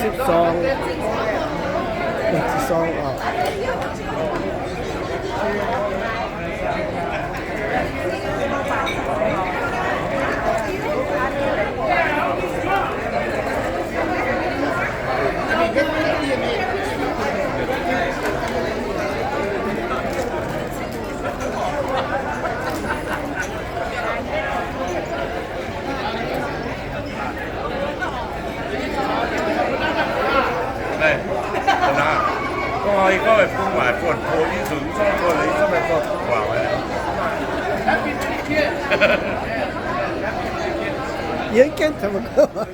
Sipv sorng, sipv sorng oc. Yie gengh taux mangc gaax.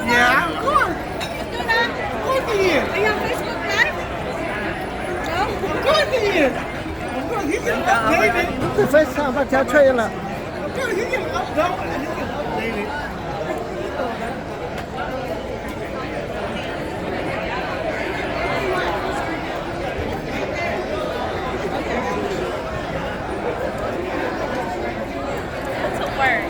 Yeah. Good. Good to you. Are you on Facebook Live? No? Good to you. Of course, you can update it. This is the first time I tell Trey, like, of course, you can upload and you can update it. That's a work.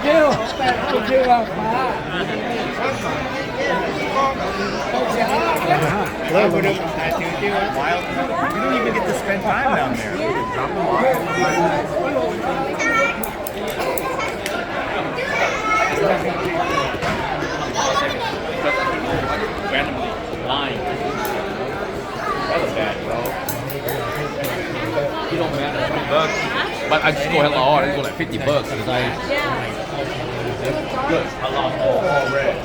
Good job. Wild. You don't even get to spend time down there. Drop them off. Randomly. Line. That was bad, bro. You don't matter. Twenty bucks. But I just go ahead and, oh, I just go like fifty bucks. It's like, good. I lost all, all red.